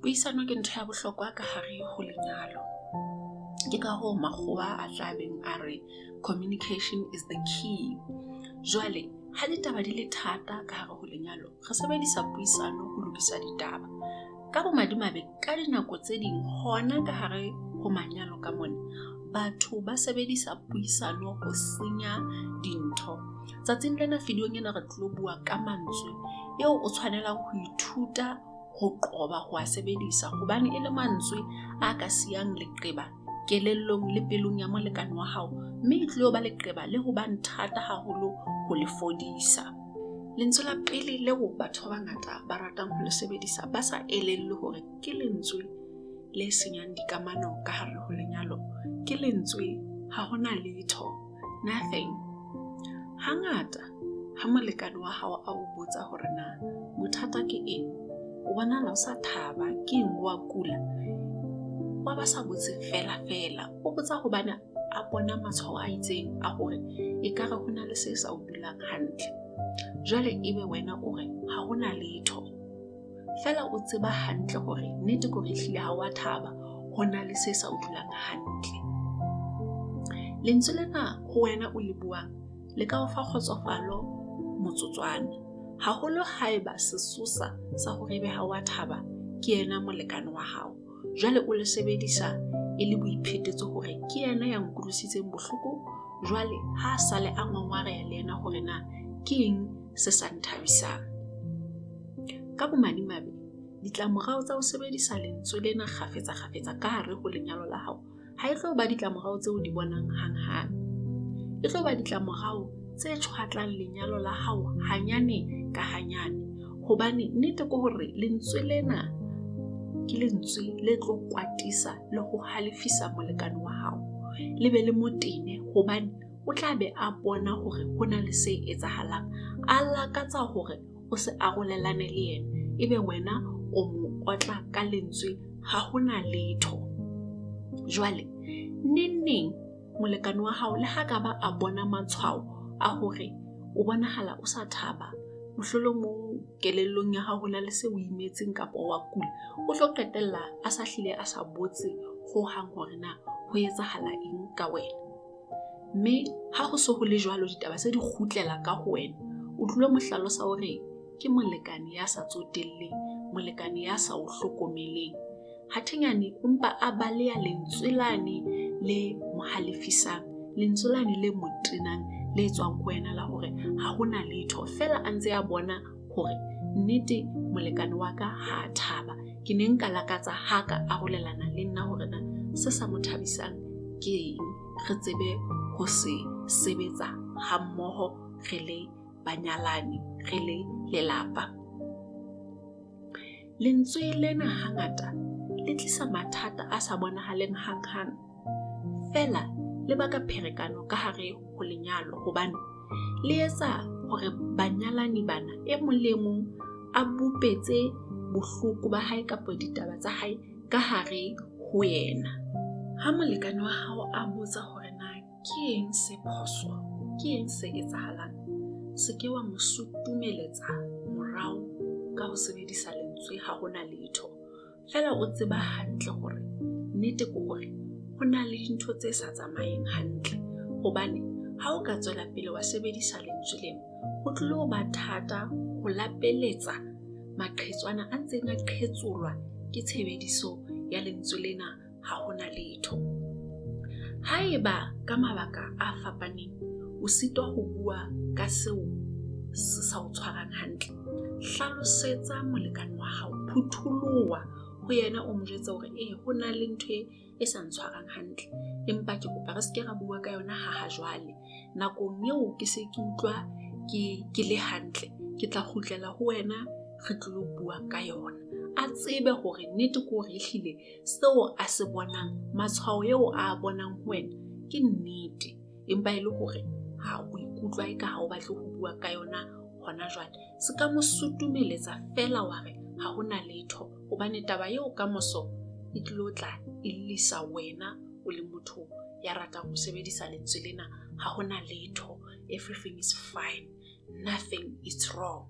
Puisano ke ntho ya bohlokwa ka hare ho lenyalo. Ke ka hoo makgowa a tla beng a re communication is the key. Jwale ha ditaba di le thata ka hare ho lenyalo, re sebedisa puisano ho lokisa ditaba. Ka bomadimabe, ka dinako tse ding hona ka hare ho manyalo ka mona, batho ba sebedisa puisano ho senya dintho. Tsatsing lena video-ng ena re tlo bua ka mantswe eo o tshwanelang ho ithuta ho qoba ho a sebedisa hobane e le mantswe a ka siyang leqeba kelellong le pelong ya molekane wa hao, mme e tlilo ba leqeba le ho bang thata haholo ho le fodisa. Lentswe la pele leo batho ba bangata ba ratang ho le sebedisa ba sa elellwe hore ke lentswe le senyang dikamano ka hare ho lenyalo, ke lentswe ha hona letho, nothing. Hangata ha molekane wa hao a o botsa hore na bothata ke eng, o bonahala o sa thaba, ke eng wa kula, wa ba sa botse fela fela, o botsa hobane a bona matshwao a itseng a hore ekare ho na le se sa o dulang hantle. Jwale ebe wena o re ha hona letho, feela o tseba hantle hore nnete ke hore ehlile ha wa thaba, ho na le se sa o dulang hantle. Lentswe lena ho wena o le buang le ka o fa kgotsofalo motsotswana, haholo haeba sesosa sa hore ebe ha wa thaba ke yena molekane wa hao. Jwale o le sebedisa e le boiphetetso hore ke yena ya nkutlwisitseng bohloko, jwale ha sale a ngongwareha le yena hore na ke eng se sa nthabisang. Ka bomadimabe, ditlamorao tsa ho sebedisa lentswe lena kgafetsa kgafetsa ka hare ho lenyalo la hao ha e tlo ba ditlamorao tseo di bonang hanghang. E tlo ba ditlamorao tse tjhwatlang lenyalo la hao hanyane ka hanyane, hobane nnete ke hore lentswe lena ke lentswe le tlo kwatisa le ho halefisa molekane wa hao, le be le motene hobane o tla be a bona hore ho na le se etsahalang, a lakatsa hore o se arolelane le yena, ebe wena o mo otla ka lentswe ha hona letho. Jwale neng neng molekane wa hao le ha ka ba a bona matshwao a hore o bonahala o sa thaba, mohlolomong kelellong ya hao ho na le se o imetseng kapa wa kula, o tlo qetella a sa hlile a sa botse hohang hore na ho etsahala eng ka wena. Mme ha ho so ho le jwalo, ditaba se di kgutlela ka ho wena, o tlilo mo hlalosa hore ke molekane ya sa tsotelleng, molekane ya sa o hlokomeleng. Hathenyane o mpa a baleha lentswe lane le mo halefisang, lentswe lane le mo tenang le tswang ho wena la hore ha hona letho, feela a ntse a bona hore nnete molekane wa ka ha a thaba. Ke ne nka lakatsa ha ka arolelana le nna hore na se sa mo thabisang ke eng, re tsebe ho se sebetsa hammoho re le banyalani, re le lelapa. Lentswe lena hangata le tlisa mathata a sa bonahaleng hanghang, feela le baka pherekano ka hare ho lenyalo, hobane le etsa hore banyalani bana e mong le mong a bupetse bohloko ba hae kapa ditaba tsa hae ka hare ho yena. Ha molekane wa hao a botsa hore na ke eng se phoso, ke eng se etsahalang, se ke wa mo sutumeletsa morao ka ho sebedisa lentswe ha hona letho. Feela o tseba hantle hore nnete ke hore ho na le dintho tse sa tsamayeng hantle, hobane ha o ka tswela pele wa sebedisa lentswe lena, ho tlilo ba thata ho lapeletsa maqhetswana a ntseng a qhetsolwa ke tshebediso ya lentswe lena ha hona letho. Haeba ka mabaka a fapaneng o sitwa ho bua ka seo se sa o tshwarang hantle, hlalosetsa molekane wa hao, phutholoha ho yena, o mo jwetse hore ee ho na le ntho e sa ntshwarang hantle, empa ke kopa re seke ra bua ka yona ha ha jwale. Nakong eo ke se ke utlwa ke le hantle, ke tla kgutlela ho wena re tlilo bua ka yona. A tsebe hore nnete ke hore ehlile seo a se bonang, matshwao eo a bonang ho wena ke nnete, empa e le hore ha o ikutlwa eka ha o batle ho bua ka yona hona jwale. Se ka mo sutumeletsa feela wa re ha hona letho, hobane taba eo ka moso e tlilo tla e llisa wena o le motho ya ratang ho sebedisa lentswe lena ha hona letho, everything is fine, nothing is wrong.